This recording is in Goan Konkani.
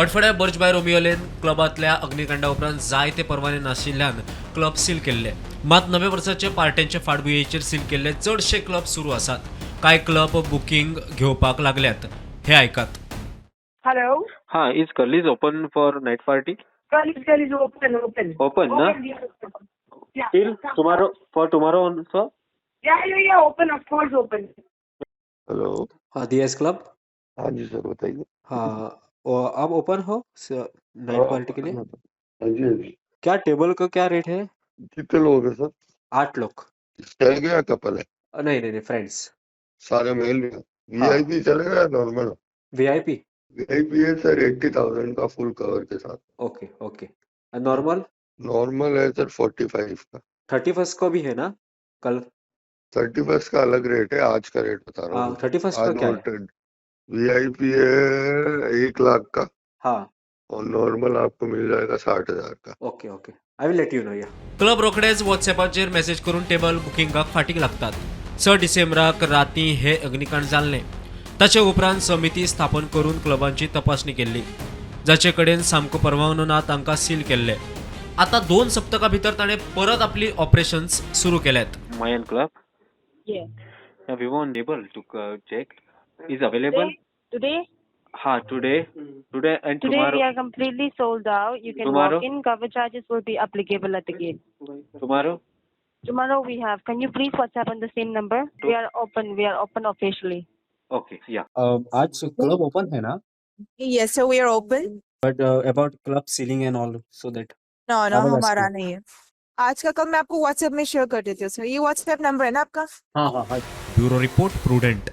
हडफड्या बर्च बाय रोमियो लेन क्लबांतल्या अग्निकांडा उपरांत जायते परवाने नाशिल्ल्यान क्लब सील केल्ले. मात नव्या वर्साचे पार्ट्यांचे फाटभुंयेचेर सील केल्ले चडशे क्लब सुरू आसात. कांय क्लब बुकींग घेवपाक लागल्यात. हे आयकात. Hello. हाँ, is Curly's open for night party? Curly's, Curly's open, open. Open, na? Open, yeah, open. Yeah. Till tomorrow, for tomorrow also? Yeah, open, of course, open. Hello. हाँ, दियाज क्लब. हाँ जी सर, बताइए. हाँ, आप ओपन हो नाइट पार्टी के लिए? हाँ जी, हाँ जी. क्या टेबल का क्या रेट है? कितने लोग हैं सर? 8 लोग. स्टैग है या कपल है? नहीं नहीं नहीं, फ्रेंड्स. सारे मेल में? वीआईपी चलेगा या नॉर्मल? वीआईपी. वीआईपी है सर 80,000 का, फुल कवर के साथ. Okay okay, normal? नॉर्मल है सर 45 का. 31 को भी है ना, कल? 31 का अलग रेट है, आज का रेट बता रहा हूँ. 31 का आज क्या है? वीआईपी है 1 लाख का और नॉर्मल आपको मिल जाएगा 60,000 का. Okay okay, I will let you know, yeah. Club रोखडेच व्हॉट्सएपाचेर मेसेज करून टेबल बुकिंगाक फाटीक लागतात. 6 डिसेंबराक राती हे अग्निकांड जाल्लें. ताचे उपरांत समिती स्थापन करून क्लबांची तपासणी केल्ली. जाचे कडेन सामको परवानो ना तांकां सील केल्ले. आतां 2 सप्तकां भितर ताणें परत आपली ऑपरेशन्स सुरू केल्यात. Mayan club. Yeah. We want table to check is available. Today, हाँ, today, today and today tomorrow. We are completely sold out. You can Tomorrow? Walk in. Cover charges will be applicable at the gate. Tomorrow. Tomorrow we have. Can you please WhatsApp on the same number? We are open. We are open officially. Okay, या. आज क्लब ओपन है ना? Yes, sir, we are open. But about club sealing and all, so that No, I was हमारा asking. नहीं है. आज का कल मैं आपको व्हाट्सएप में शेयर कर देती हूँ सर. ये व्हाट्सएप नंबर है ना आपका? हाँ हाँ हाँ. Bureau report, prudent.